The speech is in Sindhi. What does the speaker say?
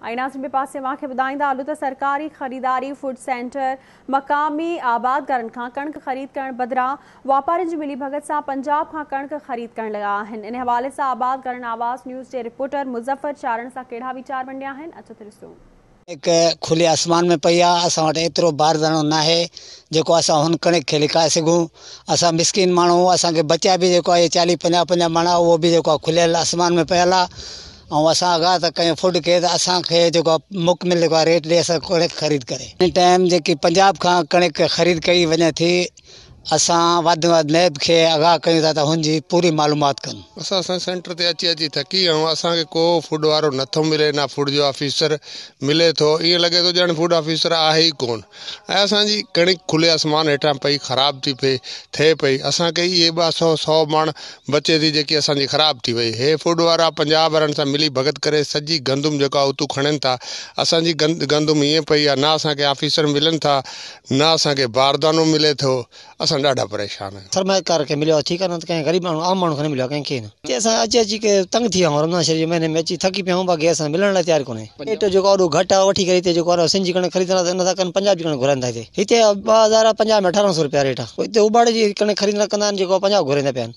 ۽ ناظرين ٻئي پاسي اوهان کي ٻڌائيندا هلون ته سرڪاري خريداري فوڊ سينٽر مقامي آبادگارن کان ڪڻڪ خريد ڪرڻ بدران واپارين جي ملي ڀڳت سان پنجاب کان ڪڻڪ خريد ڪرڻ لڳا آهن ان حوالي سان آبادگارن آواز نيوز جي رپورٽر مظفر چارڻ سان ڪهڙا ويچار ونڊيا آهن اچو ته ڏسون. ڪڻڪ کلي آسمان ۾ پئي آ اسان وٽ ايترو بارداڻو ناهي جيڪو اسان هن ڪڻڪ کي لڪائي سگهون اسان مسڪين ماڻهو اسان کي بچيا به جيڪو آهي چاليهه پنجاهه پنجاهه مڻ اهو به جيڪو آهي کليل آسمان ۾ پيل آ ۽ اسان آگاهه ٿا ڪيون فوڊ کي ته اسان کي جيڪو آهي مڪمل جيڪو آهي ريٽ ڏئي اسان ڪڻڪ خريد ڪري. هن ٽائيم جيڪي پنجاب کان ڪڻڪ خريد ڪئي وڃي ٿي اسان وڌ ۾ وڌ نيب کي آگاهه ڪيون ٿا ته هن جي پوري معلومات ڪن. اسان اسان سينٽر تي اچي اچي ٿڪي ويا آهيون اسان کي ڪو فوڊ وارو نه ٿو ملي نه فوڊ جو آفيسر ملي ٿو ائين لڳي ٿو ڄڻ فوڊ آفيسر آهي ئي ڪون ۽ اسان جي ڪڻڪ کلي آسمان هيٺان پئي خراب ٿي پئي ٿئي پئي اسان کي اهي ٻه سئو سئو مڻ بچي ٿي جيڪي اسان جي خراب ٿي وئي. هي فوڊ وارا پنجاب وارن سان ملي ڀڳت ڪري سڄي گندم جيڪا اتو کڻن ٿا. اسان جي گندم ائين پئي آ نه اسان کي آفيسر ملن ٿا نه اسان کي باردانو ملي ٿو اسان ڏاڍا پريشان آهيون. سرمائيڪار کي مليو آ ٺيڪ آ نه ته ڪنهن غريب ماڻهو عام ماڻهو کي نه مليو آ ڪنهن کي نه. هتي اسان اچي اچي ڪري تنگ ٿي ويا آهيون رمضان شريف جي مهيني ۾ اچي ٿڪي پيا آهيون باقي اسان ملڻ لاء تيار ڪونهي. ريٽ جيڪو آ ايڏو گهٽ آ وٺي ڪري هتي جيڪو آ سنڌ جي ڪڻڪ خريد نٿا ڪن پنجاب جي ڪڻڪ گهرائن ٿا هتي هتي 2000 پنجاب ۾ 1800 رپيا ريٽ آ هتي اوٻاڙي جي ڪڻڪ خريد نه ڪندا آهن جيڪو پنجاب گهرائيندا پيا آهن.